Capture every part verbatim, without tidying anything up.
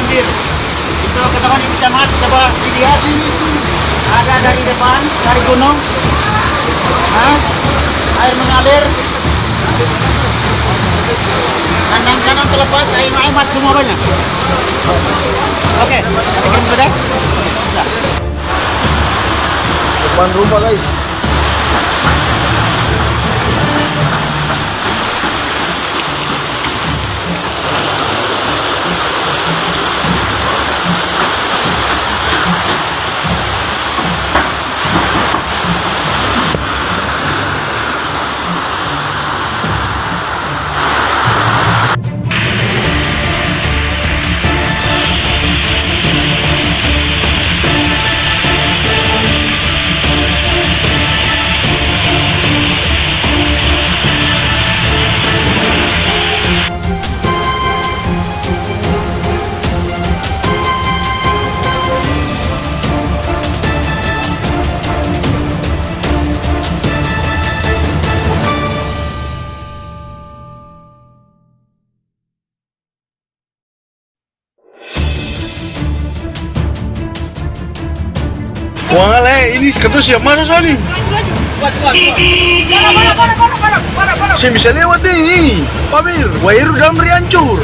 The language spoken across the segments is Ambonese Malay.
Itu ketahuan di kecamatan, coba dilihat. Ada dari depan, dari gunung. Hah? Air mengalir. Kandang-kandang terlepas, air, air mat semua banyak. Oke, nanti kirim ke deh. Dah. Depan rumah, guys. Wah, le, ini katong siap maso, so, ni. Seng bisa lewat, ni. Pamir, Wairu Damri ancur.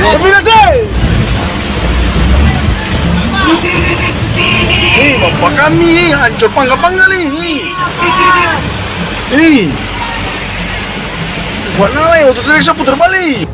Tapi nasi. Ih, bapa kami, hancur panggal-panggal ini. Ih. Buat nalai, oto tadi sa putar balik.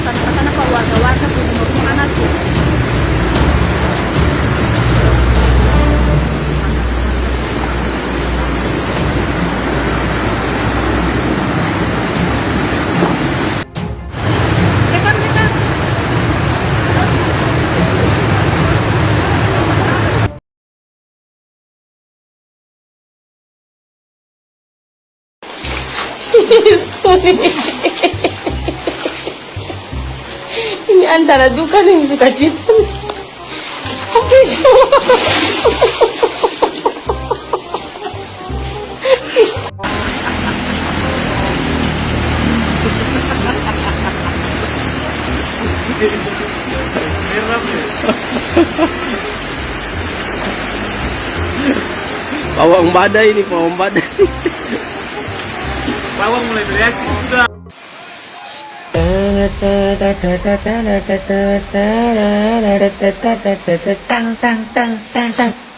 Sana, sana, Pak, warga-warga pung rumah-rumah ana tuh. Dekat, dekat. Ini antara duka deng sukacita. Apa sih? Pawang badai ini, pawang badai. Pawang mulai bereaksi sudah. Tang, tang, tang, tang, tang.